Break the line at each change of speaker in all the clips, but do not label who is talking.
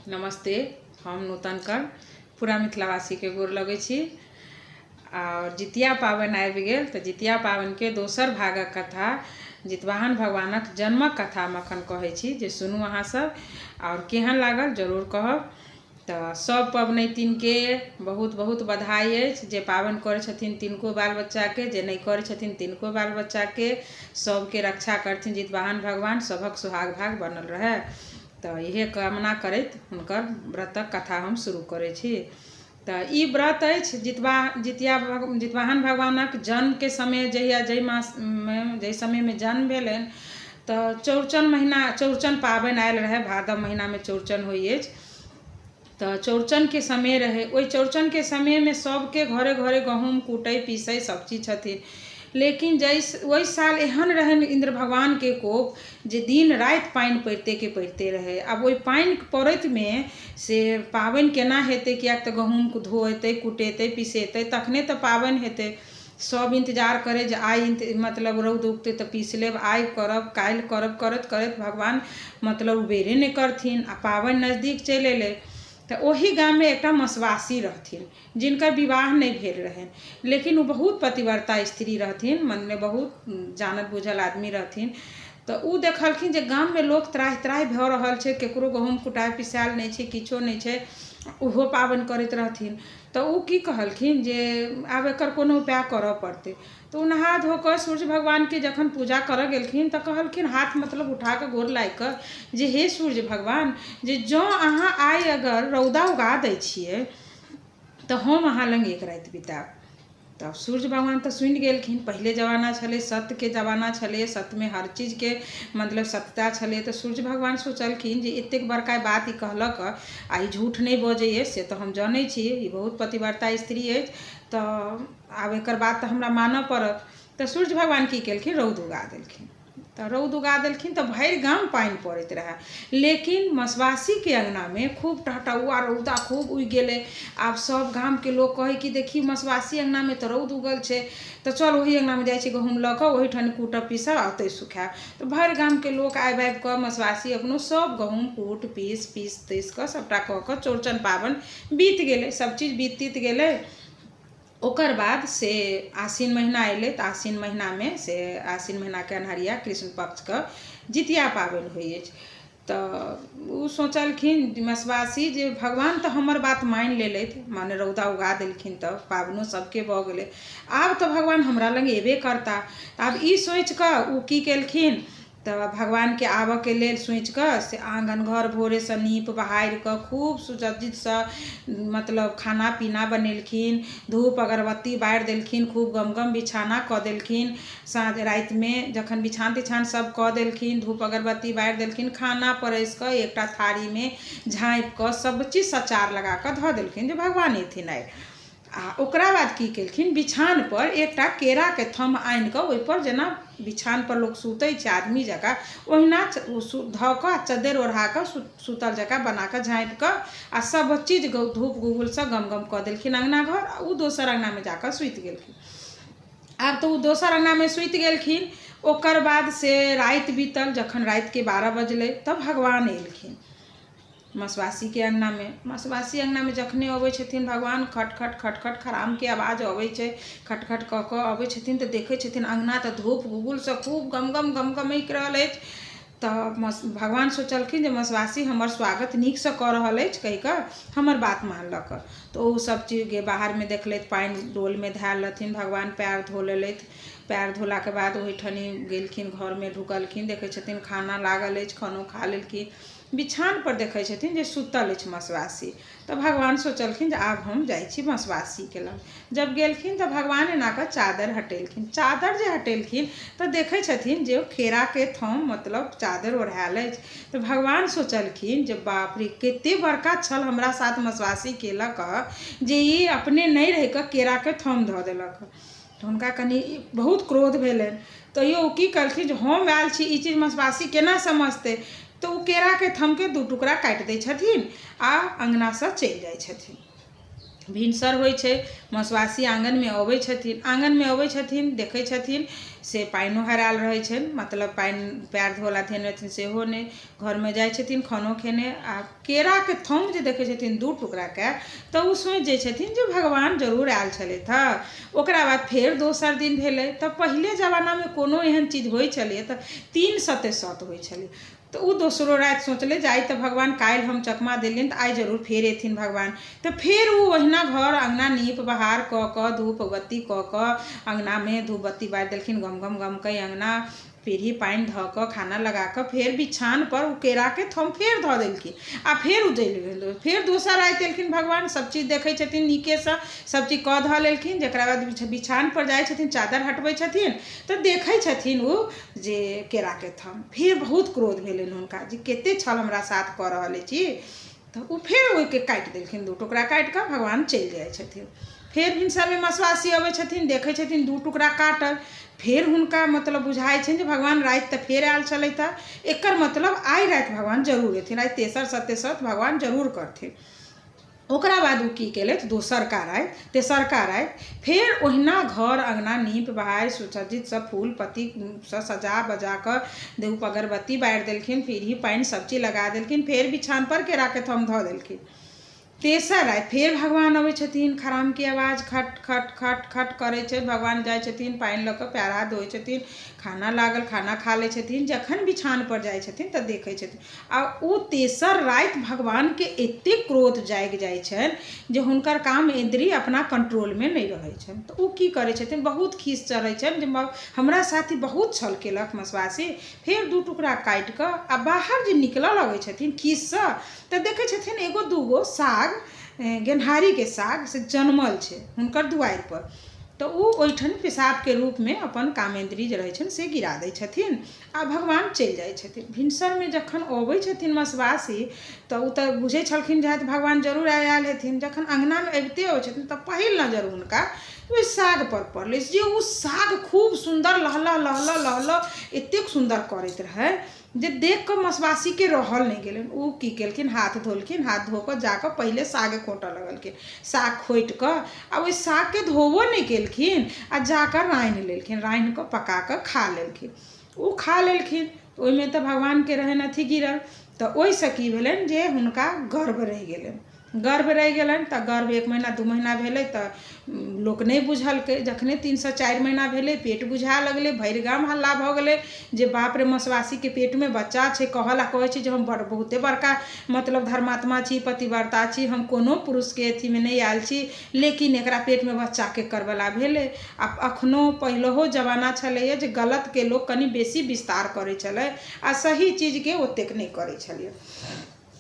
नमस्ते, हम नूतन कर पूरा मिथिलावासीके गोर लगै छी। आओर जितिया पाबनि आबि गेल तऽ जितिया पाबनिके दोसर भागक कथा, जितवाहन भगवानक जन्मक कथा हम एखन कहै छी जे सुनू अहाँसभ, आओर केहन लागल जरूर कहब। तऽ सभ पबनैतिनके बहुत बहुत बधाई अछि। जे पाबनि करै छथिन तिनको बाल बच्चाके, जे नहि करै छथिन तिनको बाल बच्चाके, सभके रक्षा करथिन जितवाहन भगवान, सभक सोहाग भाग बनल रहए, तऽ इएह कामना करैत हुनकर व्रतक कथा हम शुरू करै छी। तऽ ई व्रत अछि जितवा जितिया, जितवाहन भगवानक जन्मके समय, जहिया जाहि मासमे जाहि समयमे जन्म भेलनि, तऽ चौरचन महीना, चौरचन पाबनि आयल रहै। भादव महीनामे चौरचन होइ अछि, तऽ चौरचनके समय रहै। ओहि चौरचनके समयमे सभके घरे घरे गहूँम कूटै पीसै सभ चीज छथिन, लेकिन जाहि ओहि साल एहन रहनि इन्द्र भगवानके कोप जे दिन राति पानि पड़ितेके पड़िते रहै। आब ओहि पानि पड़ैतमे से पाबनि केना हेतै? किएक तऽ गहूँम धोएतै, कुटेतै, पिसेतै, तखने तऽ पाबनि हेतै। सभ इन्तजार करै जे आइ मतलब रौद उगतै तऽ पीस लेब, आइ करब, काल्हि करब, करैत करैत भगवान मतलब उबेरे नहि करथिन आ पाबनि नजदीक चलि अयलै। तऽ ओही गाममे एकटा मसवासी रहथिन जिनकर विवाह नहि भेल रहनि, लेकिन ओ बहुत पतिव्रता स्त्री रहथिन, मने बहुत जानल बूझल आदमी रहथिन। तऽ ओ देखलखिन जे गाममे लोक त्राहि त्राहि भऽ रहल छै, ककरो गहूँम कुटाइ पिसायल नहि छै, किछो नहि छै, ओहो पाबनि करैत रहथिन। तऽ ओ की कहलखिन जे आब एकर कोनो उपाय करऽ पड़तै। तऽ ओ नहा धो कऽ सूर्य भगवानके जखन पूजा करऽ गेलखिन तऽ कहलखिन, हाथ मतलब उठा कऽ गोर लागि कऽ जे हे सूर्य भगवान, जे जँ अहाँ आइ अगर रौदा उगा दै छियै तऽ हम अहाँ लग एक राति बितायब। तब सूर्य भगवान तऽ सुनि गेलखिन। पहिले जमाना छलै, सत्यके जमाना छलै, सत्यमे हर चीजके मतलब सत्यता छलै। तऽ सूर्य भगवान सोचलखिन जे एतेक बड़का बात ई कहलक आ ई झूठ नहि बजै अछि से तऽ हम जनै छी, ई बहुत पतिव्रता स्त्री अछि, तऽ आब एकर बात तऽ हमरा मानऽ पड़त। तऽ सूर्य भगवान की केलखिन? रौद उगा देलखिन। तऽ रौद उगा देलखिन तऽ भरि गाम पानि पड़ैत रहए, लेकिन मसवासीके अङ्गनामे खूब टहटौआ रौदा खूब उगि गेलै। आब सभ गामके लोक कहै कि देखी, मसवासी अङ्गनामे तऽ रौद उगल छै, तऽ चल ओही अङ्गनामे जाइ छी गहूँम लऽ कऽ, ओहीठाम कूटब पीसब आ ओतहि सुखायब। तऽ भरि गामके लोक आबि आबि कऽ, मसवासी अपनो सभ गहूँम कूट पीस पीस तीस कऽ सभटा कऽ कऽ चौरचन पाबनि बीत गेलै। सभचीज बीत तीत गेलै। ओकर बाद से आसिन महिना अयलै, तऽ आसिन महिनामे से आसिन महिनाके अन्हरिया कृष्ण पक्षके जितिया पाबनि होइ अछि। तऽ ओ सोचलखिन मसवासी जे भगवान तऽ हमर बात मानि लेलथि, माने रौदा उगा देलखिन, तऽ पाबनो सभके भऽ गेलै, आब तऽ भगवान हमरा लग अयबे करता। तऽ आब ई सोचि कऽ ओ की केलखिन? तऽ भगवानके आबऽके लेल सोचि कऽ से आङ्गन घर भोरेसँ नीप बहारि कऽ खूब सुसज्जितसँ मतलब खाना पीना बनेलखिन, धूप अगरबत्ती बारि देलखिन, खूब गम गम बिछाना कऽ देलखिन। साँझ रातिमे जखन बिछान तिछान सब कऽ देलखिन, धूप अगरबत्ती बारि देलखिन, खाना परसि कऽ एकटा थारीमे झाँपि कऽ सब चीज सचार लगा कऽ धऽ देलखिन जे भगवान एथिन आइ। आ ओकरा बाद की केलखिन? बिछानपर एकटा केराके थम्ह आनि कऽ ओहिपर, जेना बिछानपर लोक सुतै छै आदमी जकाँ, ओहिना ओ धऽ कऽ आ चद्दरि ओढ़ा कऽ सुतल जकाँ बना कऽ झाँपि कऽ आ सभ चीज धूप गुगुलसँ गम गम कऽ देलखिन अङ्गना घर, आ ओ दोसर अङ्गनामे जा कऽ सुति गेलखिन। आब तऽ ओ दोसर अङ्गनामे सुति गेलखिन। ओकर बाद से राति बीतल। जखन रातिके 12 बजलै तब भगवान एलखिन मसवासीके अङ्गनामे। मसवासी अङ्गनामे जखने अबै छथिन भगवान, खट खट खट खट खरामके आवाज अबै छै, खट खट कऽ कऽ अबै छथिन, तऽ देखै छथिन अङ्गना तऽ धूप गुगुलसँ खूब गम गम गम गमकि रहल अछि। तऽ भगवान सोचलखिन जे मसवासी हमर स्वागत नीकसँ कऽ रहल अछि कहि कऽ हमर बात मानलक। तऽ ओ सब चीजके बाहरमे देखलथि, पानि डोलमे धयल रहथिन, भगवान पयर धो लेलथि। पयर धोलाके बाद ओहिठनी गेलखिन, घरमे ढुकलखिन, देखै छथिन खाना लागल अछि, खानो खा लेलखिन। बिछानपर देखै छथिन जे सुतल अछि मसवासी। तऽ भगवान सोचलखिन जे आब हम जाइ छी मसवासीके लग। जब गेलखिन तऽ भगवान एना कऽ चादरि हटेलखिन। चादरि जे हटेलखिन तऽ देखै छथिन जे केराके थम मतलब चादरि ओढ़ायल अछि। तऽ भगवान सोचलखिन जे बाप रे, कते बड़का छल हमरा साथ मसवासी केलक जे ई अपने नहि रहि कऽ केराके थम धऽ देलक। तऽ हुनका कनि बहुत क्रोध भेलनि। तैयो ओ की केलखिन जे हम आयल छी, ई चीज मसवासी केना समझतै? तऽ ओ केराके थमके दू टुकड़ा काटि दै छथिन आ अङ्गनासँ चलि जाइ छथिन। भिनसर होइ छै, मसवासी आङ्गनमे अबै छथिन। आङ्गनमे अबै छथिन, देखै छथिन से पानिओ हरायल रहै छनि, मतलब पानि पयर धोला धेने रहथिन सेहो नहि। घरमे जाइ छथिन खानो खेने आ केराके थम्ह जे देखै छथिन दू टुकड़ा कयल, तऽ ओ सोचि जाइ छथिन जे भगवान जरूर आयल छलथि हँ। ओकरा बाद फेर दोसर दिन भेलै, तऽ पहिले जमानामे कोनो एहन चीज होइ छलैए तऽ तीन सते सत होइ छलै। तऽ ओ दोसरो राति सोचलै जे आइ तऽ भगवान काल्हि हम चकमा देलियनि तऽ आइ जरूर फेर एथिन भगवान। तऽ फेर ओ ओहिना घर अङ्गना नीप बहार कऽ कऽ धूप बत्ती कऽ कऽ अङ्गनामे धूप बत्ती बारि देलखिन, गम गम गमकै अङ्गना, पीढ़ी पानि धऽ कऽ खाना लगा कऽ फेर बिछानपर ओ केराके थम्ह फेर धऽ देलखिन आ फेर ओ जलि गेल। फेर दोसर राति एलखिन भगवान, सभचीज देखै छथिन नीकेसँ, सभचीज कऽ धऽ लेलखिन। जकरा बाद बिछानपर जाइ छथिन, चादर हटबै छथिन तऽ देखै छथिन ओ जे केराके थम्ह। फेर बहुत क्रोध भेलनि हुनका जे कतेक छल हमरा साथ कऽ रहल अछि। तऽ ओ फेर ओहिके काटि देलखिन, दू टुकड़ा काटि कऽ भगवान चलि जाइ छथिन। फेर भिनसरमे मसवासी अबै छथिन, देखै छथिन दू टुकड़ा काटल। फेर हुनका मतलब बुझाइ छनि जे भगवान राति तऽ फेर आयल छलथि हँ, एकर मतलब आइ राति भगवान जरूर एथिन, आइ तेसर सत्य सत भगवान जरूर करथिन। ओकरा बाद ओ की केलथि, दोसरका राति तेसरका राति फेर ओहिना घर अङ्गना नीप बहारि सुसज्जित सब फूल पत्तीसँ सजा बजा कऽ धूप अगरबत्ती बारि देलखिन, पीढ़ी पानि सब चीज लगा देलखिन, फेर बिछानपर केराके थम्ह धऽ देलखिन। तेसर राति फेर भगवान अबै छथिन, खरामके आवाज खट खट खट खट करै छै। भगवान जाइ छथिन, पानि लऽ कऽ पएर हाथ धोइ छथिन, खाना लागल, खाना खा लै छथिन। जखन बिछानपर जाइ छथिन तऽ देखै छथिन आ ओ तेसर राति भगवानके एतेक क्रोध जागि जाइ छनि जे हुनकर काम इन्द्रिय अपना कंट्रोलमे नहि रहै छनि। तऽ ओ की करै छथिन, बहुत खीस चढ़ै छनि जे हमरा साथी बहुत छल केलक मसवासी। फेर दू टुकड़ा काटि कऽ आ बाहर जे निकलऽ लगै छथिन खीससँ तऽ देखै छथिन एगो दूगो साग, गेन्हारीके साग से जनमल छै हुनकर दुआरिपर। तऽ ओ ओहिठाम पेशाबके रूपमे अपन कामेन्द्री जे रहै छनि से गिरा दै छथिन आ भगवान चलि जाइ छथिन। भिनसरमे जखन अबै छथिन मसवासी तऽ ओ तऽ बुझै छलखिन जे भगवान जरूर आइ आयल हेथिन। जखन अङ्गनामे अबिते अबै छथिन तऽ पहिल नजर हुनका ओहि सागपर पड़लै जे ओ साग खूब सुन्दर लहलह लहलह लहलह एतेक सुन्दर करैत रहै जे देख कऽ मसवासीके रहल नहि गेलनि। ओ की केलखिन, हाथ धोलखिन, हाथ धो कऽ जा कऽ पहिले साग खोँटऽ लगलखिन। साग खोँटि कऽ आ ओहि सागके धोबो नहि केलखिन आ जा कऽ रान्हि लेलखिन, रान्हि कऽ पका कऽ खा लेलखिन। ओ खा लेलखिन तऽ ओहिमे तऽ भगवानके रहनि अथी गिरल, तऽ ओहिसँ की भेलनि जे हुनका गर्भ रहि गेलनि। गर्भ रहि गेलनि तऽ गर्भ एक महीना दू महीना भेलै तऽ लोक नहि बुझलकै। जखने 3 सँ 4 महीना भेलै, पेट बुझाए लगलै, भरि गाम हल्ला भऽ गेलै जे बाप रे, मसवासीके पेटमे बच्चा छै। कहऽ ला कहै छै जे हम बड़ बहुते बड़का मतलब धर्मात्मा छी, पतिव्रता छी, हम कोनो पुरुषके अथीमे नहि आयल छी, लेकिन एकरा पेटमे बच्चा केकर भेलै? आ अखनो पहिलहो जमाना छलैए जे गलतके लोक कनि बेसी विस्तार करै छलै आ सही चीजके ओतेक नहि करै छलै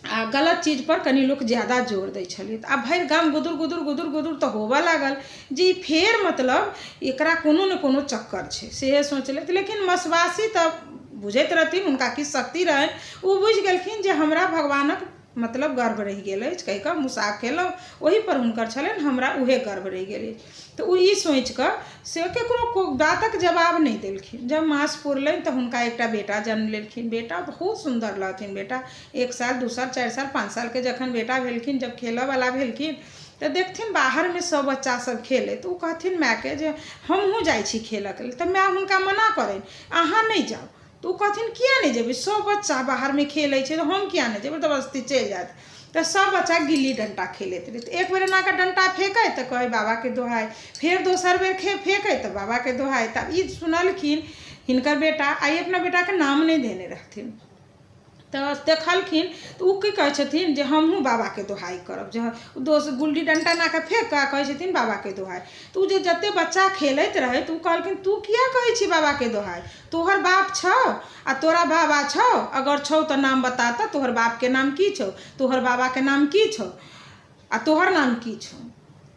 आ गलत चीजपर कनि लोक ज्यादा जोर दै छलै। तऽ आब भरि गाम गुदुर गुदुर गुदुर गुदुर तऽ होबऽ लागल जे ई फेर मतलब एकरा कोनो ने कोनो चक्कर छै, सेहे सोचलथि। लेकिन मसवासी तऽ बुझैत रहथिन, हुनका किछु शक्ति रहनि, ओ बुझि गेलखिन जे हमरा भगवानक मतलब गर्भ रहि गेल अछि कहि कऽ मुसा खेलहुँ, ओहिपर हुनकर छलनि, हमरा उहे गर्भ रहि गेल अछि। तऽ ओ ई सोचि कऽ से ककरो बातक जवाब नहि देलखिन। जब मास पुरलनि तऽ हुनका एकटा बेटा जन्म लेलखिन। बेटा बहुत सुन्दर रहथिन। बेटा एक साल, 2 साल, 4 साल, 5 सालके जखन बेटा भेलखिन, जब खेलऽवला भेलखिन तऽ देखथिन बाहरमे सब बच्चा सब खेलैत। ओ कहथिन मायके जे हमहूँ जाइ छी खेलऽके लेल। तऽ माय हुनका मना करनि, अहाँ नहि जाउ। तऽ ओ कहथिन किया नहि जेबै, सब बच्चा बाहरमे खेलै छै तऽ हम किया नहि जेबै? जबरदस्ती चलि जाथि। तऽ सब बच्चा गिल्ली डण्टा खेलैत रहै, तऽ एक बेर एनाकऽ डण्टा फेकै तऽ कहै बाबाके दोहाइ, फेर दोसर बेर फेकै तऽ बाबाके दोहाइ। तऽ ई सुनलखिन हिनकर बेटा, आ ई अपना बेटाके नाम नहि देने रहथिन, तऽ देखलखिन तऽ ओ की कहै छथिन जे हमहूँ बाबाके दोहाइ करब। जे दोस गुल्ली डण्टा एनाकऽ फेक कऽ कहै छथिन बाबाके दोहाइ। तऽ ओ जे जतेक बच्चा खेलैत रहै तऽ ओ कहलखिन, तू किया कहै छी बाबाके दोहाइ? तोहर बाप छौ आ तोरा बाबा छौ? अगर छौ तऽ नाम बता तऽ, तोहर बापके नाम की छौ, तोहर बाबाके नाम की छौ आ तोहर नाम की छौ?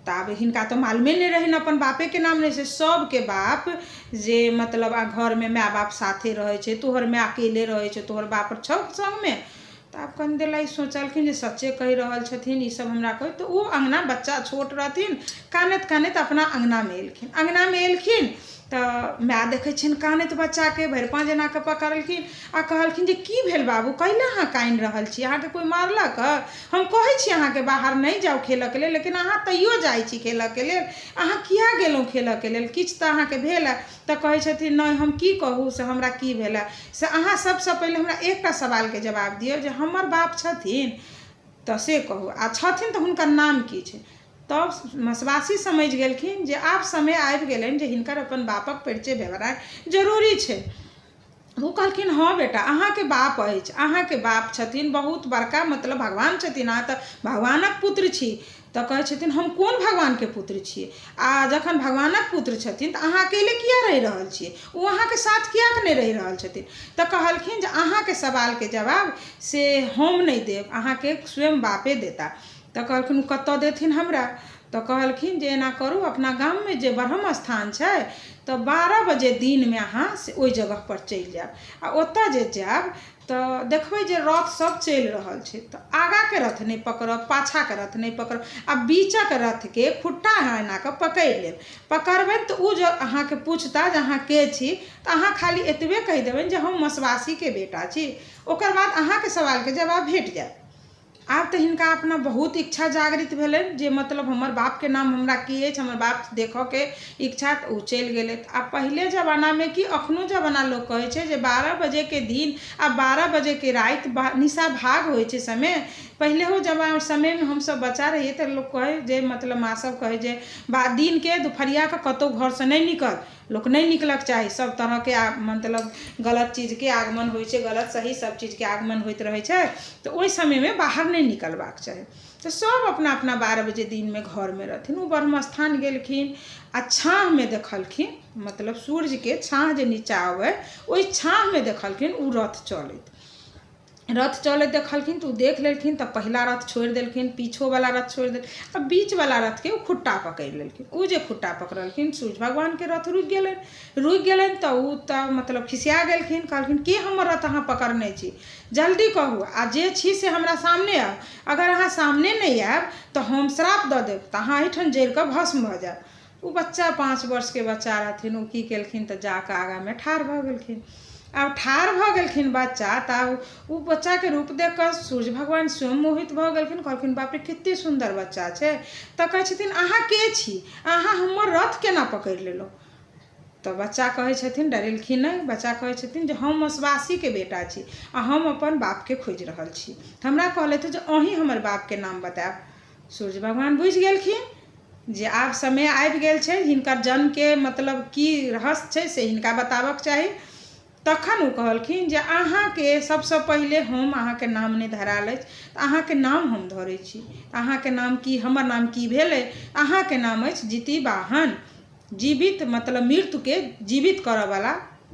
तऽ आब हिनका तऽ मालूमे नहि रहनि, अपन बापेके नाम नहि छै। सभके बाप जे मतलब आ घरमे माय बाप साथे रहै छै, तोहर माय अकेले रहै छौ, तोहर बाप छौ सङ्गमे? तऽ आब कनि देर ई सोचलखिन जे सच्चे कहि रहल छथिन ईसभ हमरा कहि। तऽ ओ अङ्गना, बच्चा छोट रहथिन, कानैत कानैत अपना अङ्गनामे एलखिन। अङ्गनामे एलखिन तऽ माय देखै छनि कानैत बच्चाके, भरि पाँज एना कऽ पकड़लखिन आ कहलखिन जे की भेल बाबू, कैला अहाँ कानि रहल छी, अहाँके कोइ मारलक? हम कहै छी अहाँके बाहर नहि जाउ खेलऽके लेल, लेकिन अहाँ तैयो जाइ छी खेलऽके लेल, अहाँ किया गेलहुँ खेलऽके लेल, किछु तऽ अहाँके भेल हँ। तऽ कहै छथिन नहि हम की कहू से हमरा की भेल हँ से अहाँ सबसँ पहिले हमरा एकटा सवालके जवाब दिअ जे हमर बाप छथिन तऽ से कहू, आ छथिन तऽ हुनकर नाम की छै। तब मसवासी समझि गेलखिन जे आब समय आबि गेलनि जे हिनकर अपन बापक परिचय भेनाइ जरूरी छै। ओ कहलखिन हँ बेटा अहाँके बाप अछि, अहाँके बाप छथिन बहुत बड़का मतलब भगवान छथिन, अहाँ तऽ भगवानक पुत्र छी। तऽ कहै छथिन हम कोन भगवानके पुत्र छियै, आ जखन भगवानक पुत्र छथिन तऽ अहाँ अकेले किया रहि रहल छियै, ओ अहाँके साथ किएक नहि रहि रहल छथिन। तऽ कहलखिन जे अहाँके सवालके जवाब से हम नहि देब, अहाँके स्वयं बापे देता। तऽ कहलखिन ओ कतऽ देथिन हमरा। तऽ कहलखिन जे एना करू अपना गाममे जे ब्रह्म स्थान छै तऽ 12 बजे दिनमे अहाँ से ओहि जगहपर चलि जायब, आ ओतऽ जे जायब तऽ देखबै जे रथ सब चलि रहल छै, तऽ आगाँके रथ नहि पकड़ब, पाछाँके रथ नहि पकड़ब, आ बीचक रथके खुट्टा अहाँ एना कऽ पकड़ि लेब। पकड़बनि तऽ ओ जे अहाँके पुछता जे अहाँ के छी, तऽ अहाँ खाली एतबे कहि देबनि जे हम मसवासीके बेटा छी। ओकर बाद अहाँके सवालके जवाब भेट जायत। आब तऽ हिनका अपना बहुत इच्छा जागृत भेलनि जे मतलब हमर बापके नाम हमरा की अछि, हमर बाप देखऽके इच्छा, तऽ ओ चलि गेलथि। आ पहिले जमानामे कि अखनो जमाना लोक कहै छै जे 12 बजेके दिन आ 12 बजेके राति निशा भाग होइ छै समय। पहिलेहो समयमे हमसब बच्चा रहियै तऽ लोक कहै जे मतलब माँ सब कहै जे दिनके दुपहरियाके कतहु घरसँ नहि निकल, लोक नहि निकलऽके चाही, सब तरहके मतलब गलत चीजके आगमन होइ छै, गलत सही सब चीजके आगमन होइत रहै छै, तऽ ओहि समयमे बाहर नहि निकलबाक चाही। तऽ सब अपना अपना 12 बजे दिनमे घरमे रहथिन। ओ ब्रह्म स्थान गेलखिन आ छाँहमे देखलखिन, मतलब सूर्यके छाँह जे नीचा अबै ओहि छाँहमे देखलखिन ओ रथ चलैत, रथ चलैत देखलखिन तऽ ओ देख लेलखिन। तऽ पहिला रथ छोड़ि देलखिन, पीछोवला रथ छोड़ि देलखिन, आ बीचवला रथके ओ खुट्टा पकड़ि लेलखिन। ओ जे खुट्टा पकड़लखिन सूर्य भगवानके रथ रुकि गेलनि। रुकि गेलनि तऽ ओ तऽ मतलब खिसिया गेलखिन, कहलखिन के हमर रथ अहाँ पकड़ने छी, जल्दी कहू, आ जे छी से हमरा सामने आउ, अगर अहाँ सामने नहि आयब तऽ हम श्राप दऽ देब, तऽ अहाँ एहिठाम जरिकऽ भस्म भऽ जायब। ओ बच्चा 5 वर्षके बच्चा रहथिन, ओ की केलखिन तऽ जाकऽ आगाँमे ठाढ़ भऽ गेलखिन। आब ठाढ़ भऽ गेलखिन बच्चा, तऽ आब ओ बच्चाके रूप देख कऽ सूर्य भगवान स्वयं मोहित भऽ गेलखिन। कहलखिन बाप रे कते सुन्दर बच्चा छै। तऽ कहै छथिन अहाँ के छी, अहाँ हमर रथ केना पकड़ि लेलहुँ। तऽ बच्चा कहै छथिन, डरेलखिन नहि, बच्चा कहै छथिन जे हम मसवासीके बेटा छी आ हम अपन बापके खोजि रहल छी, हमरा कहलथि जे अहीँ हमर बापके नाम बतायब। सूर्य भगवान बुझि गेलखिन जे आब समय आबि गेल छै, हिनकर जन्मके मतलब की रहस्य छै से हिनका बताबऽके चाही। तखन ओ कहलखिन जे अहाँके सबसँ पहिले हम अहाँके नाम नहि धरायल अछि, तऽ अहाँके नाम हम धरै छी, अहाँके नाम की, हमर नाम की भेलै, अहाँके नाम अछि जितिवाहन, जीवित मतलब मृत्युके जीवित करऽवला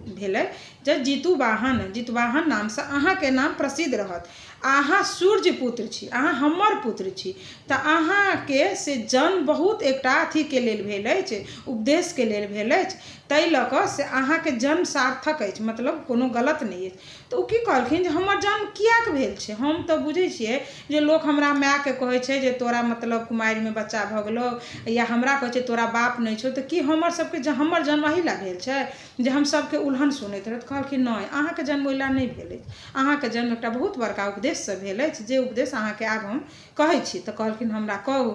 भेलै जे जितुवाहन, जितुवाहन नामसँ अहाँके नाम प्रसिद्ध रहत। अहाँ सूर्य पुत्र छी, अहाँ हमर पुत्र छी, तऽ अहाँके से जन्म बहुत एकटा अथीके लेल भेल अछि, उपदेशके लेल भेल अछि, ताहि लऽ कऽ से अहाँके जन्म सार्थक अछि, मतलब कोनो गलत नहि अछि। तऽ ओ की कहलखिन जे हमर जन्म किएक भेल छै, हम तऽ बुझै छियै जे लोक हमरा मायके कहै छै जे तोरा मतलब कुमारिमे बच्चा भऽ गेलौ, या हमरा कहै छै तोरा बाप नहि छौ, तऽ की हमर सबके हमर जन्म एहि लए भेल छै जे हम सबके उलहन सुनैत रहत। कहलखिन नहि, अहाँके जन्म ओहि लए नहि भेल अछि, अहाँके जन्म एकटा बहुत बड़का उपदेशसँ भेल अछि, जे उपदेश अहाँके आब हम कहै छी। तऽ कहलखिन हमरा कहू।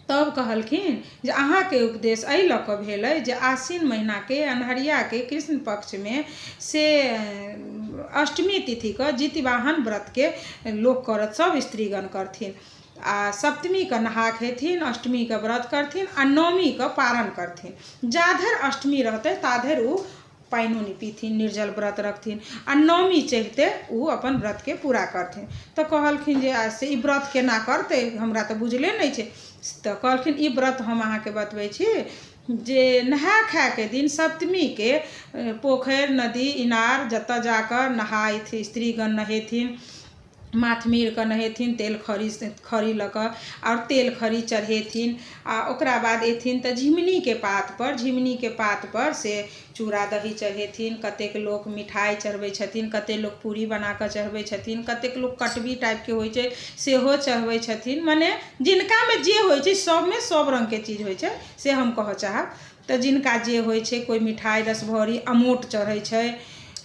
तब कहलखिन जे अहाँके उपदेश एहि लऽ कऽ भेल अछि जे आश्विन महीनाके अन्हरियाके कृष्ण पक्षमे से अष्टमी तिथिके जितवाहन व्रतके लोक करत, सब स्त्रीगण करथिन, आ सप्तमीके नहा खेथिन, अष्टमीके व्रत करथिन आ नवमीके पारण करथिन। जाधरि अष्टमी रहतै ताधरि ओ पानिओ नहि पीथिन, निर्जल व्रत रखथिन, आ नवमी चढ़िते ओ अपन व्रतके पूरा करथिन। तऽ कहलखिन जे से ई व्रत केना करतै, हमरा तऽ बुझले नहि छै। तऽ कहलखिन ई व्रत हम अहाँके बतबै छी जे नहा खाके दिन सप्तमीके पोखरि नदी इनार जतऽ जाकऽ नहाथि स्त्रीगण, नहेथिन, माथ मीर कऽ नहेथिन, तेल खरी खरी लऽ कऽ आओर तेल खरी चढ़ेथिन, आ ओकरा बाद एथिन तऽ झिमनीके पातपर, झिमनीके पातपर से चूड़ा दही चढ़ेथिन। कतेक लोक मिठाइ चढ़बै छथिन, कतेक लोक पूरी बना कऽ चढ़बै छथिन, कतेक लोक कटबी टाइपके होइ छै सेहो चढ़बै छथिन। मने जिनकामे जे होइ छै, सबमे सब रङ्गके चीज होइ छै, से हम कहऽ चाहब। तऽ जिनका जे होइ छै, कोइ मिठाइ, रसभरी, अमोट चढ़ै छै,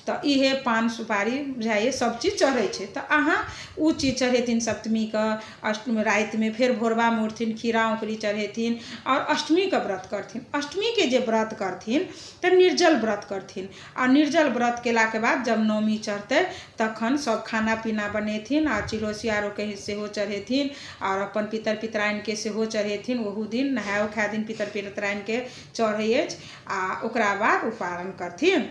तऽ इहे पान सुपारी बुझाइए सब चीज चढ़ै छै। तऽ अहाँ ओ चीज चढ़ेथिन सप्तमीके। अष्टमी रातिमे फेर भोरबामे उठथिन, खीरा औंकुरी चढ़ेथिन आओर अष्टमीके व्रत करथिन। अष्टमीके जे व्रत करथिन तऽ निर्जल व्रत करथिन, आ निर्जल व्रत केलाके बाद जब नवमी चढ़तै तखन सब खाना पीना बनेथिन आ चिड़ो सियारोके सेहो चढ़ेथिन आओर अपन पितर पितराइनके सेहो चढ़ेथिन। ओहू दिन नहाओ खाए दिन पितर पितराइनके चढ़ै अछि आ ओकरा बाद ओ पारण करथिन।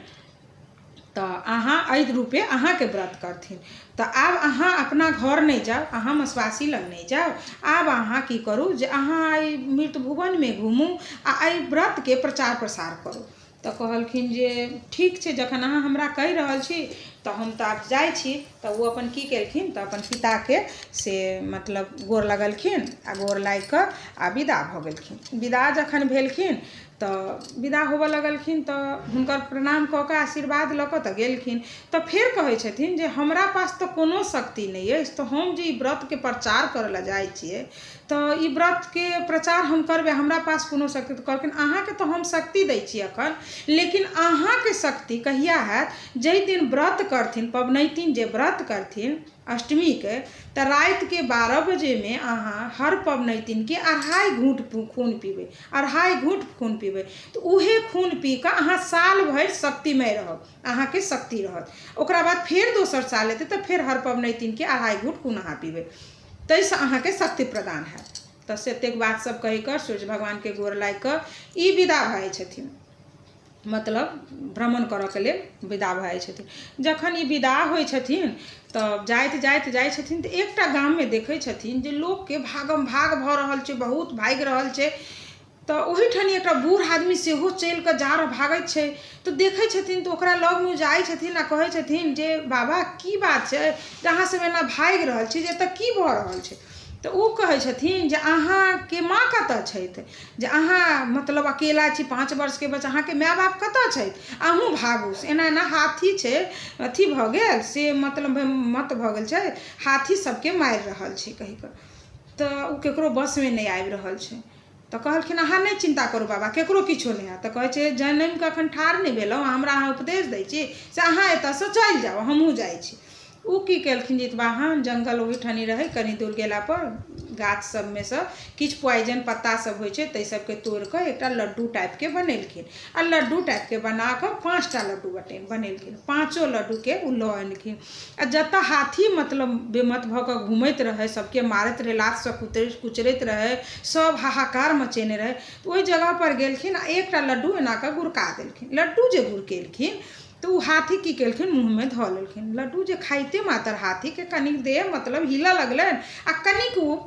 तऽ अहाँ एहि रूपे अहाँके व्रत करथिन। तऽ आब अहाँ अपना घर नहि जाउ, अहाँ मसवासी लग नहि जाउ। आब अहाँ की करू जे अहाँ एहि मृत भुवनमे घुमू आ एहि व्रतके प्रचार प्रसार करू। तऽ कहलखिन जे ठीक छै, जखन अहाँ हमरा कहि रहल छी तऽ हम तऽ आब जाइ छी। तऽ ओ अपन की केलखिन तऽ अपन पिताके से मतलब गोर लगलखिन आ गोर लागि कऽ आ विदा भऽ गेलखिन। विदा जखन भेलखिन तऽ विदा होबऽ लगलखिन तऽ हुनकर प्रणाम कऽ कऽ आशीर्वाद लऽ कऽ तऽ गेलखिन। तऽ फेर कहै छथिन जे हमरा पास तऽ कोनो शक्ति नहि अछि, तऽ हम जे ई व्रतके प्रचार करै लए जाइ छियै तऽ ई व्रतके प्रचार हम करबै, हमरा पास कोनो शक्ति? तऽ कहलखिन, अहाँके तऽ हम शक्ति दै छी एखन, लेकिन अहाँके शक्ति कहिया हैत? जाहि दिन व्रत करथिन पबनैतिन, जे व्रत करथिन अष्टमीके, तऽ रातिके 12 बजेमे अहाँ हर पबनैतिनके अढ़ाइ घूँट खून पीबै, अढ़ाइ घूँट खून पीबै, तऽ उहे खून पी कऽ अहाँ साल भरि शक्तिमय रहब, अहाँके शक्ति रहत। ओकरा बाद फेर दोसर साल एतै तऽ फेर हर पबनैतिनके अढ़ाइ घूँट खून अहाँ पीबै, ताहिसँ अहाँके शक्ति प्रदान हैत। तऽ से एतेक बात सब कहि कऽ सूर्य भगवानके गोर लागि कऽ ई विदा भऽ जाइ छथिन, मतलब भ्रमण करऽके लेल विदा भऽ जाइ छथिन। जखन ई विदा होइ छथिन तऽ जाइत जाइत जाइ छथिन तऽ एकटा गाममे देखै छथिन जे लोकके भागम भाग भऽ रहल छै, बहुत भागि रहल छै। तऽ ओहिठाम एकटा बूढ़ आदमी सेहो चलि कऽ जा भागैत छै। तऽ देखै छथिन तऽ ओकरा लगमे जाइ छथिन आ कहै छथिन जे बाबा, की बात छै जे अहाँ सब एना भागि रहल छी, जे एतऽ की भऽ रहल छै? तऽ ओ कहै छथिन जे अहाँके माँ कतऽ छथि, जे अहाँ मतलब अकेला छी, 5 वर्षके बच्चा, अहाँके माय बाप कतऽ छथि? अहूँ भागू, एना एना हाथी छै, अथी भऽ गेल से मतलब मत भऽ गेल छै, हाथी सबके मारि रहल छै कहि कऽ। तऽ ओ ककरो बसमे नहि आबि रहल छै। तऽ कहलखिन, अहाँ नहि चिन्ता करू बाबा, ककरो किछो नहि हैत। तऽ कहै छै, जनमि कऽ एखन ठाढ़ नहि भेलहुँ, हमरा अहाँ उपदेश दै छी? से अहाँ एतऽसँ चलि जाउ, हमहूँ जाइ छी। ओ की केलखिन, जितवाहन जङ्गल ओहिठानी रहै, कनि दूर गेलापर गाछ सबमे सँ किछु पॉइजन पत्ता सब होइ छै, ताहि सबके तोड़ि कऽ एकटा लड्डू टाइपके बनेलखिन आ लड्डू टाइपके बना कऽ पाँचटा लड्डू बनेलखिन। पाँचो लड्डूके ओ लऽ अनलखिन आ जतऽ हाथी मतलब बेमत भऽ कऽ घूमैत रहै, सबके मारैत रहै, लातसँ कुचरैत रहै, सब हाहाकार मचेने रहै, ओहि जगहपर गेलखिन आ एकटा लड्डू एना कऽ गुड़का देलखिन। लड्डू जे गुड़केलखिन तऽ ओ हाथी की केलखिन, मुँहमे धऽ लेलखिन। लड्डू जे खाइते मातर हाथीके कनिक देह मतलब हिलऽ लगलनि आ कनिक ओ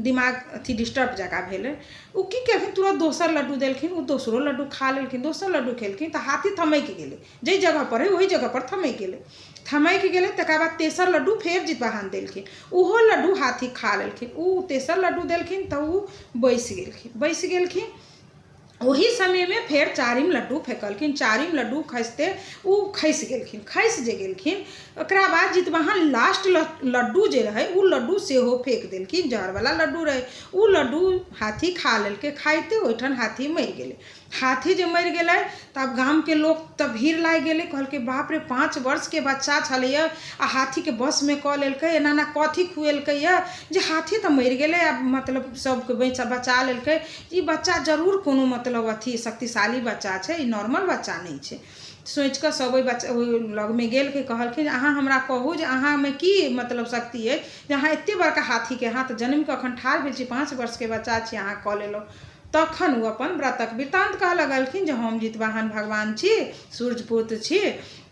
दिमाग अथी डिस्टर्ब जकाँ भेलै। ओ की केलखिन, तुरन्त दोसर लड्डू देलखिन, ओ दोसरो लड्डू खा लेलखिन। दोसर लड्डू खेलखिन तऽ हाथी थमकि गेलै, जाहि जगहपर रहै ओहि जगहपर थमकि गेलै। थमकि गेलै, तकर बाद तेसर लड्डू फेर जितवाहन देलखिन, ओहो लड्डू हाथी खा लेलखिन। ओ तेसर लड्डू देलखिन तऽ ओ बैसि गेलखिन। बैसि गेलखिन, ओही समयमे फेर चारिम लड्डू फेकलखिन। चारिम लड्डू खसिते ओ खसि गेलखिन। खसि जे गेलखिन, ओकरा बाद जितवाहन लास्ट लड्डू जे रहै, ओ लड्डू सेहो फेक देलखिन। जहरवला लड्डू रहै। ओ लड्डू हाथी खा लेलकै। खाइते ओहिठाम हाथी मरि गेलै। हाथी जे मरि गेलै तऽ आब गामके लोक तऽ भीड़ लागि गेलै। कहलकै, बाप रे, 5 वर्षके बच्चा छलैए आ हाथीके वशमे कऽ लेलकै। एना एना कथी खुएलकैए जे हाथी तऽ मरि गेलै आ मतलब सबके बचा लेलकै? ई बच्चा जरूर कोनो मतलब अथी शक्तिशाली बच्चा छै, ई नॉर्मल बच्चा नहि छै। सोचि कऽ सब ओहि बच्चा ओहि लगमे गेल, कहलखिन, अहाँ हमरा कहू जे अहाँमे की मतलब शक्ति अछि जे अहाँ एतेक बड़का हाथीके, अहाँ तऽ जनमि कऽ एखन ठाढ़ भेल छी, 5 वर्षके बच्चा छी, अहाँ कऽ लेलहुँ? तखन ओ अपन व्रतक वृत्तान्त कहऽ लगलखिन जे हम जितवाहन भगवान छी, सूर्यपुत्र छी,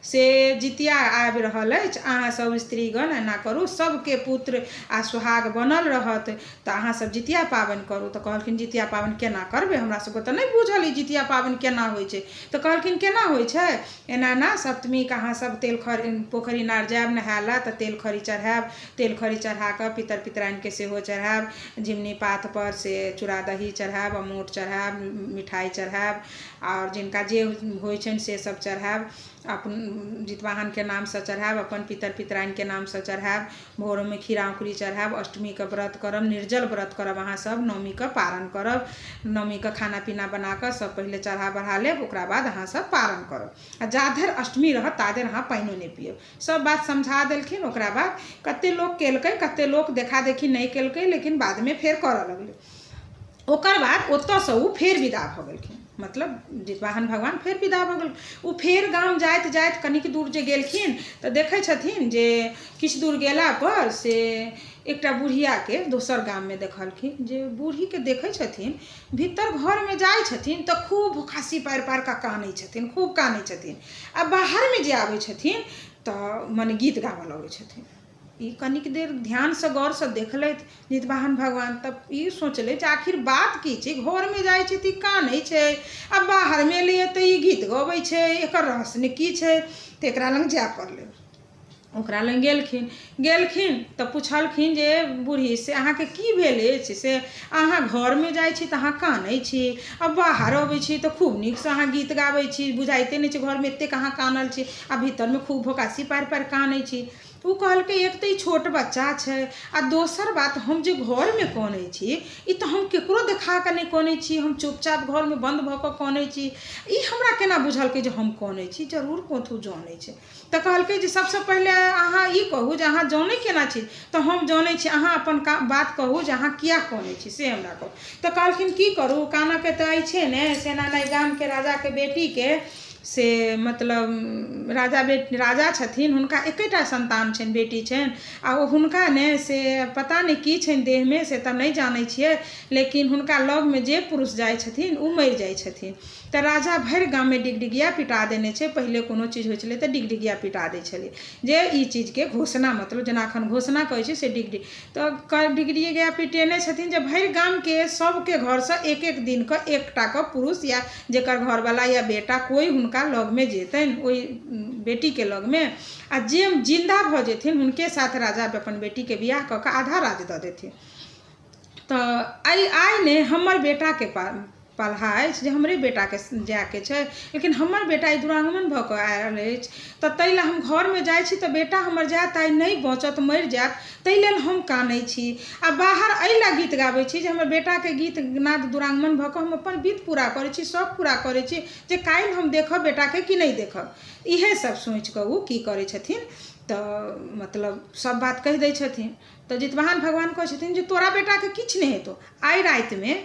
से जितिया आबि रहल अछि, अहाँ सब स्त्रीगण एना करू, सबके पुत्र आ सुहाग बनल रहत तऽ अहाँ सब जितिया पाबनि करू। तऽ कहलखिन, जितिया पाबनि केना करबै? हमरा सबके तऽ नहि बुझल ई जितिया पाबनि केना होइ छै। तऽ कहलखिन, केना होइ छै? एना एना सप्तमीके अहाँ सब तेल खरी पोखरि इनार जायब नहाय लए तऽ तेल खरी चढ़ायब। तेल खरी चढ़ा कऽ पितर पितराइनके सेहो चढ़ायब। झिमनी पातपर से चूड़ा दही चढ़ायब, अमोट चढ़ायब, मिठाइ चढ़ायब आओर जिनका जे होइ छनि से सब चढ़ायब। अपन जितवाहनके नामसँ चढ़ायब, अपन पितर पितराइनके नामसँ चढ़ायब। भोरमे खीरा औंकुरी चढ़ायब। अष्टमीके व्रत करब, निर्जल व्रत करब। अहाँ सब नवमीके पारण करब। नवमीके खाना पीना बनाकऽ सब पहिले चढ़ा बढ़ा लेब, ओकरा बाद अहाँ सब पारण करब। आ जाधरि अष्टमी रहत ताधरि अहाँ पानिओ नहि पियब। सब बात समझा देलखिन। ओकरा बाद कते लोक केलकै, कते लोक देखा देखी नहि केलकै, लेकिन बादमे फेर करऽ लगलै। ओकर बाद ओतऽसँ ओ फेर विदा भऽ गेलखिन, मतलब जितवाहन भगवान फेर विदा भऽ गेल। ओ फेर गाम जाइत जाइत कनिक दूर जे गेलखिन तऽ देखै छथिन जे किछु दूर गेलापर से एकटा बुढ़ियाके दोसर गाममे देखलखिन। जे बूढ़ीके देखै छथिन, भीतर घरमे जाइ छथिन तऽ खूब भोकासी पारि पारि कऽ कानै छथिन, खूब कानै छथिन। आ बाहरमे जे आबै छथिन तऽ मने गीत गाबऽ लगै छथिन। ई कनिक देर ध्यानसँ गौरसँ देखलथि जितवाहन भगवान, तब ई सोचलथि जे आखिर बात की छै? घरमे जाइ छै तऽ ई कानै छै आ बाहरमे एलैए तऽ ई गीत गबै छै, एकर रहस्य की छै? तऽ एकरा लग जाय पड़लै। ओकरा लग गेलखिन। गेलखिन तऽ पुछलखिन जे बूढ़ी, से अहाँके की भेल अछि से अहाँ घरमे जाइ छी तऽ अहाँ कानै छी आ बाहर अबै छी तऽ खूब नीकसँ अहाँ गीत गाबै छी? बुझाइते नहि छै, घरमे एतेक अहाँ कानल छी आ भीतरमे खूब भोकासी पारि पारि कानै छी। ओ कहलकै, एक तऽ ई छोट बच्चा छै आ दोसर बात, हम जे घरमे कनै छी ई तऽ हम ककरो देखा कऽ नहि कनै छी, हम चुपचाप घरमे बन्द भऽ कऽ कनै छी। ई हमरा केना बुझलकै जे हम कनै छी? जरूर कथू जनै छै। तऽ कहलकै जे सबसँ पहिले अहाँ ई कहू जे अहाँ जनै केना छी? तऽ हम जनै छी, अहाँ अपन बात कहू जे अहाँ किया कनै छी से हमरा कहू। तऽ कहलखिन, की करू, कानऽके तऽ अछि ने। से एना एना गामके राजाके बेटीके से मतलब राजा बे राजा छथिन, हुनका एकेटा सन्तान छनि, बेटी छनि। आ ओ हुनका ने से पता नहि की छनि देहमे, से तऽ नहि जानै छियै, लेकिन हुनका लगमे जे पुरुष जाइ छथिन ओ मरि जाइ छथिन। तऽ राजा भरि गाममे डिगडिगिया पिटा देने छै। पहिले कोनो चीज होइ छलै तऽ डिगडिगिया पिटा दै छलै जे ई चीजके घोषणा, मतलब जेना एखन घोषणा कहै छै से डिगडिग। तऽ डिगडिगिया पिटेने छथिन जे भरि गामके सबके घरसँ एक एक दिनके एकटाके पुरुष या जकर घरवला या बेटा कोइ हुनका लगमे जेतनि, ओहि बेटीके लगमे, आ जे जिन्दा भऽ जेथिन हुनके साथ राजा अपन बेटीके बियाह कऽ कऽ आधा राज दऽ देथिन। तऽ आइ आइ ने हमर बेटाके पलहा अछि जे हमरे बेटाके जायके छै, लेकिन हमर बेटा ई दुरागमन भऽ कऽ आयल अछि, तऽ ताहि लए हम घरमे जाइ छी तऽ बेटा हमर जायत आइ नहि बचत, मरि जायत, ताहि लेल हम कानै छी। आ बाहर एहि लए गीत गाबै छी जे हमर बेटाके गीत नाद दुरागमन भऽ कऽ हम अपन विध पूरा करै छी, शौक पूरा करै छी जे काल्हि हम देखब बेटाके कि नहि देखब। इएह सब सोचि कऽ ओ की करै छथिन तऽ मतलब सब बात कहि दै छथिन। तऽ जितवाहन भगवान कहै छथिन जे तोरा बेटाके किछु नहि हेतौ। आइ रातिमे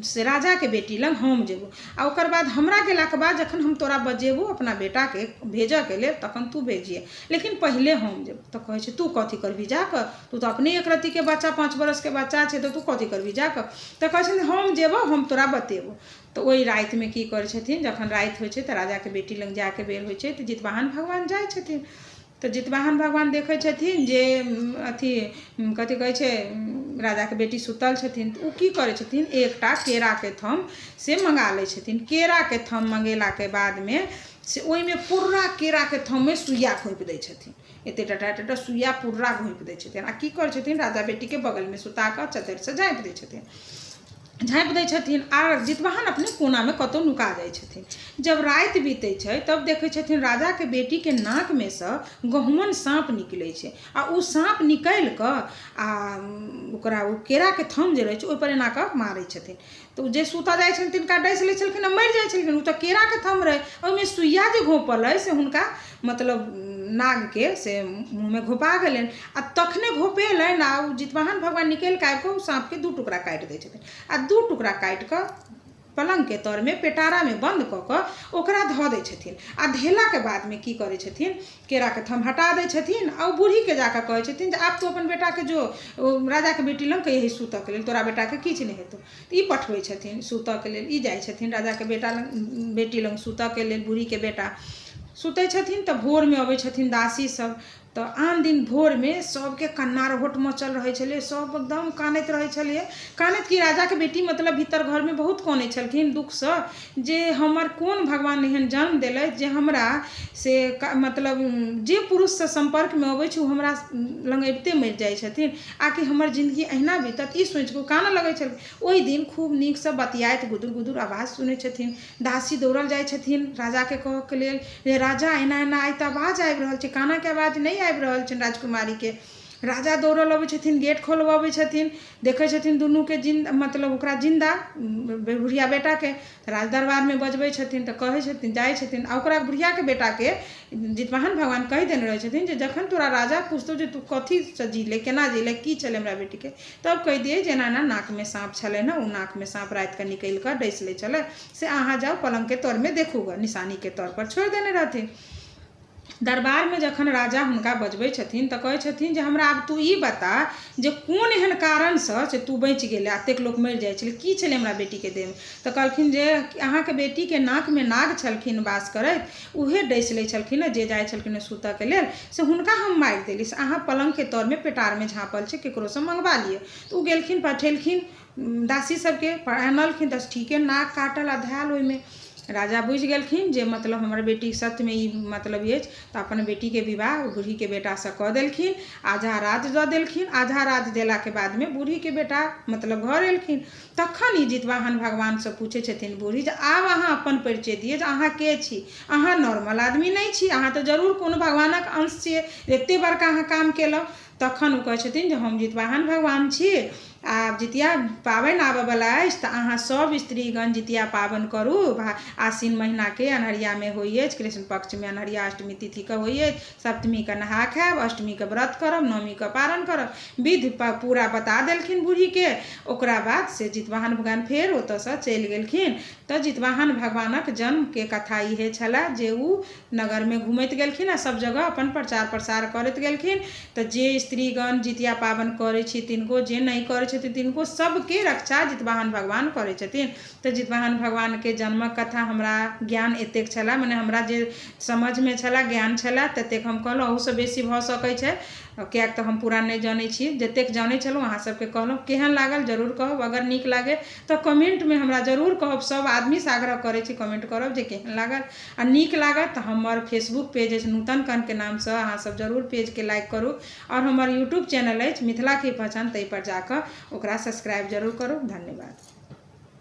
से राजाके बेटी लग हम जेबौ आ ओकर बाद हमरा गेलाके बाद जखन हम तोरा बजेबौ अपना बेटाके भेजऽके लेल, तखन तू भेजिहे, लेकिन पहिले हम जेबौ। तऽ कहै छै, तू कथी करबही जाकऽ? तू तऽ अपने एक रत्तीके बच्चा, 5 बरसके बच्चा छै, तऽ तू कथी करबही जाकऽ? तऽ कहै छथिन, हम जेबौ, हम तोरा बतेबौ। तऽ ओहि रातिमे की करै छथिन, जखन राति होइ छै तऽ राजाके बेटी लग जायके बेर होइ छै तऽ जितवाहन भगवान जाइ छथिन। तऽ जितवाहन भगवान देखै छथिन जे अथी कथी कहै छै, राजाके बेटी सुतल छथिन। तऽ ओ की करै छथिन, एकटा केराके थम से मङ्गा लै छथिन। केराके थम मङ्गेलाके बादमे से ओहिमे पूरा केराके थममे सुइया घोँपि दै छथिन। एते टाटा टाटा सुइया पूरा घोँपि दै छथिन। आ की करै छथिन, राजा बेटीके बगलमे सुता कऽ चद्दरिसँ झाँपि दै छथिन, झाँपि दै छथिन आ जितवाहन अपने कोनामे कतहु नुका जाइ छथिन। जब राति बीतै छै तब देखै छथिन राजाके बेटीके नाकमे सँ गहुमन साँप निकलै छै। आ ओ साँप निकलि कऽ आ ओकरा ओ केराके थम जे रहै छै ओहिपर एना कऽ मारै छथिन। तऽ ओ जे सुतऽ जाइ छथिन तिनका डसि लै छलखिन आ मरि जाइ छलखिन। ओ तऽ केराके थम रहै, ओहिमे सुइया जे घोपल अइ से हुनका मतलब नागके से मुँहमे घोपा गेलनि। आ तखने घोपेलनि आ ओ जितवाहन भगवान निकलि कऽ आबि कऽ ओ साँपके दू टुकड़ा काटि दै छथिन। आ दू टुकड़ा काटि कऽ पलङ्गके तरमे पेटारामे बन्द कऽ कऽ ओकरा धऽ दै छथिन। आ धेलाके बादमे की करै छथिन, केराके थम हटा दै छथिन आ ओ बूढ़ीके जाकऽ कहै छथिन जे आब तू अपन बेटाके जो राजाके बेटी लग, कहिही सुतऽके लेल, तोरा बेटाके किछु नहि हेतौ। तऽ ई पठबै छथिन सुतऽके लेल। ई जाइ छथिन राजाके बेटा लग, बेटी लग सुतऽके लेल। बूढ़ीके बेटा सुतै छथिन तऽ भोरमे अबै छथिन दासी सब। तऽ आन दिन भोरमे सभके कन्नारोहट मचल रहै छलै, सभ एकदम कानैत रहै छलै। कानैत कि राजाके बेटी मतलब भीतर घरमे बहुत कनै छलखिन दुःखसँ जे हमर कोन भगवान एहन जन्म देलथि जे हमरा से मतलब जे पुरुषसँ सम्पर्कमे अबै छै ओ हमरा लग अबिते मरि जाइ छथिन, आकि हमर जिन्दगी अहिना बीतत, ई सोचिकऽ ओ कानऽ लगै छलखिन। ओहि दिन खूब नीकसँ बतियाइत गुदुर गुदुर आवाज सुनै छथिन। दासी दौड़ल जाइ छथिन राजाके कहऽके लेल जे राजा एना एना आइ तऽ आवाज आबि रहल छै, कानऽके आवाज नहि आबि रहल छनि राजकुमारीके। राजा दौड़ल अबै छथिन, गेट खोलबबै छथिन, देखै छथिन दुनूके जिन्दा, मतलब ओकरा जिन्दा बुढ़िया बेटाके राज दरबारमे बजबै छथिन। तऽ कहै छथिन, जाइ छथिन आ ओकरा बुढ़ियाके बेटाके जितवाहन भगवान कहि देने रहै छथिन जे जखन तोरा राजा पुछतौ जे तू कथीसँ जीले, केना जीले, की छलै हमरा बेटीके, तब कहि दियै जे एना एना नाकमे साँप छलै ने, ओ नाकमे साँप रातिके निकलि कऽ डसि लै छलै, से अहाँ जाउ पलङ्गके तरमे देखू गऽ, निशानीके तौर पर छोड़ि देने रहथिन। दरबारमे जखन राजा हुनका बजबै छथिन तऽ कहै छथिन जे हमरा आब तू ई बता जे कोन एहन कारणसँ से तू बचि गेलै, एतेक लोक मरि जाइ छलै, की छलै हमरा बेटीके देहमे? तऽ कहलखिन जे अहाँके बेटीके नाकमे नाग छलखिन वास करैत, उहे डसि लै छलखिन हँ, जे जाइ छलखिन हँ सुतऽके लेल से हुनका हम मारि देली, से अहाँ पलङ्गके तरमे पेटारमे झाँपल छै, ककरोसँ मङ्गबा लिअ। तऽ ओ गेलखिन, पठेलखिन दासी सबके, अनलखिन तऽ ठीके नाग काटल आ धयल ओहिमे। राजा बुझि गेलखिन जे मतलब हमर बेटी सत्यमे ई मतलब अछि, तऽ अपन बेटीके विवाह बूढ़ीके बेटासँ कऽ देलखिन, आधा राज दऽ देलखिन। आधा राज देलाके बादमे बूढ़ीके बेटा मतलब घर एलखिन। तखन ई जितवाहन भगवानसँ पूछै छथिन बूढ़ी जे आब अहाँ अपन परिचय दिअ जे अहाँ के छी, अहाँ नॉर्मल आदमी नहि छी, अहाँ तऽ जरूर कोनो भगवानक अंश छियै, एते बड़का अहाँ काम केलहुँ। तखन ओ कहै छथिन जे हम जितवाहन भगवान छी, आब जितिया पाबनि आबऽवला अछि, तऽ अहाँ सब स्त्रीगण जितिया पाबनि करू। आसिन महिनाके अन्हरियामे होइ अछि, कृष्ण पक्षमे अन्हरिया अष्टमी तिथिके होइ अछि, सप्तमीके नहा खायब, अष्टमीके व्रत करब, नवमीके पारण करब। विधि पूरा बता देलखिन बूढ़ीके। ओकरा बाद से जितवाहन भगवान फेर ओतऽसँ चलि गेलखिन। तऽ जितवाहन भगवानक जन्मके कथा इहे छलै जे ओ नगरमे घुमैत गेलखिन आ सब जगह अपन प्रचार प्रसार करैत गेलखिन। तऽ जे स्त्रीगण जितिया पाबनि करै छी तिनको, जे नहि करै छथिन तिनको, सबके रक्षा जितवाहन भगवान करै छथिन। तऽ जितवाहन भगवानके जन्मक कथा हमरा ज्ञान एतेक छलै, मने हमरा जे समझमे छलै, ज्ञान छलै, ततेक हम कहलहुँ। अहूसँ बेसी भऽ सकै छै, किएक तऽ हम पूरा नहि जनै छी। जतेक जनै छलहुँ अहाँ सबके कहलहुँ। केहन लागल जरूर कहब। अगर नीक लागे तऽ कमेन्टमे हमरा जरूर कहब। सब आदमीसँ आग्रह करै छी कमेन्ट करब जे केहन लागल। आ नीक लागत तऽ हमर फेसबुक पेज अछि नूतन कणके नामसँ, अहाँ सब जरूर पेजके लाइक करू, आओर हमर यूट्यूब चैनल अछि मिथिलाके पहचान, ताहिपर जाकऽ ओकरा सब्सक्राइब जरूर करू। धन्यवाद।